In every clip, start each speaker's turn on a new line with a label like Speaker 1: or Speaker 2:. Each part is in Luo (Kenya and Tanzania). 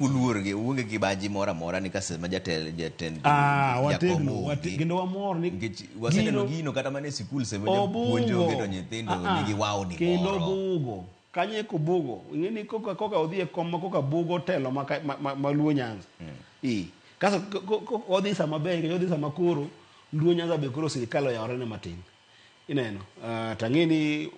Speaker 1: Uluor gi uonge kibaji moro amora ni ka sama jatend jatend
Speaker 2: Ah,
Speaker 1: jakom
Speaker 2: wategno
Speaker 1: onge.
Speaker 2: kendo wamor ni
Speaker 1: Nikech waseneno
Speaker 2: gino
Speaker 1: gino kata mana e sikul sama japuonj onge to
Speaker 2: obugo
Speaker 1: nyithindo
Speaker 2: Ah, ah.
Speaker 1: nigi wawni
Speaker 2: Kendo
Speaker 1: moro.
Speaker 2: obugo kanyo eko bugo ing'e ni koka odhi e kom ma koka bugo telo ma, ma Luo Nyanza. Kaso odhi sama ber nikech odhi sama koro Luo Nyanza be koro sirikal oyawore ne matin. Ineno, tang'e ni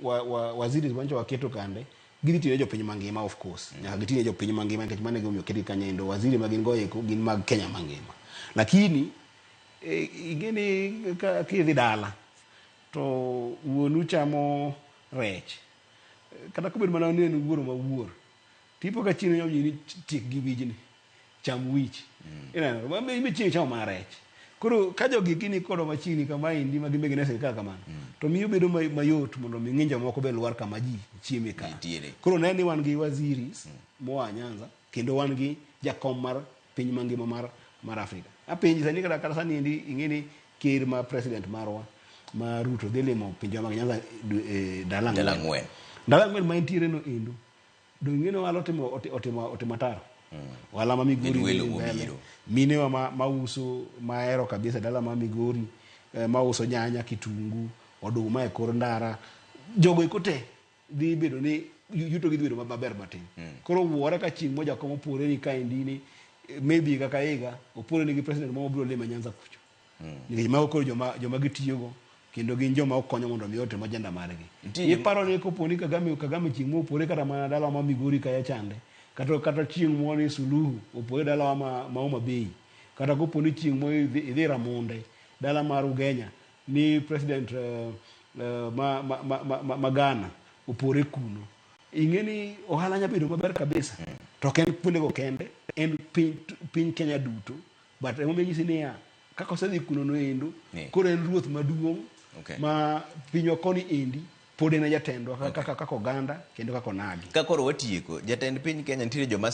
Speaker 2: waziri mancho waketo kande gidhi tiyo ne jopiny mangima, of course. Nyaka giti ne jopiny mangima nikech mano e gimomiyo oketgi kanyo endo. Waziri ma gin go eko gin mag Kenya mangima. Lakini ing'e ni ka kidhi dala to wuonu chamo rech kata kobedo mana ni en wuoro ma wuor tipo ka chieng' nyalo ni tiek gi wijni, cham wich. Ineno, ma be chieng' chamo mana rech. Koro ka jogi gini kodwa machiegni kamaendi ma gin be gin e sirikal kamano, to miyo bedo mayot mondo mi ng'injo moko be lwar kama ji chieme ka.
Speaker 1: Nitiere.
Speaker 2: Koro ne ni wan gi waziris moa Nyanza kendo wan gi jakom mar piny mangima mar Afrika. Apenji sani kata sani endi ing'e ni ker ma president marwa ma Ruto dhi limo pinjewa mag Nyanza ndalo
Speaker 1: Ndalo
Speaker 2: 4.
Speaker 1: 4.
Speaker 2: Ndalo 4 ma entiere no endo do ing'e ni ohala otimo ataro. Ohala ma Migori
Speaker 1: Gin welo
Speaker 2: dhi mbele.
Speaker 1: mobiro.
Speaker 2: Minewa ma uso mahero kabisa dala ma Migori, mauso nyanya, kitungu, oduma e kor ndara. Jogo eko te dhi bedo ni yuto gi dhi bedo maber matin. Koro wuore ka chieng' moja kom opore ni kaendi ni maybe higa ka higa opore ni gi president moro biro lime Nyanza kucho. Nikech mago koro joma gitiyogo kendo gin joma okonyo mondo mi otim agenda margi. Iparo ni kopo ni Kagame chieng' mopore kata mana dalawa ma Migori kacha chande, kata chieng' moro ni Suluhu opore dalawa ma Homa Bay, kata kopo ni chieng' moro idhi Ramonde dala mar Ugenya ni president ma Ghana opore kuno. Ing'e ni ohala nya bedo maber kabisa. To ok en kuondego kende, en piny Kenya duto. But emomiyo anyisi niya, kaka osedhi kuno no endo, koro en ruoth maduong' ma pinywa koni endi pod en e jatendwa kaka oganda kendo kaka onagi.
Speaker 1: Ka koro watieko, jatend piny Kenya nitiere joma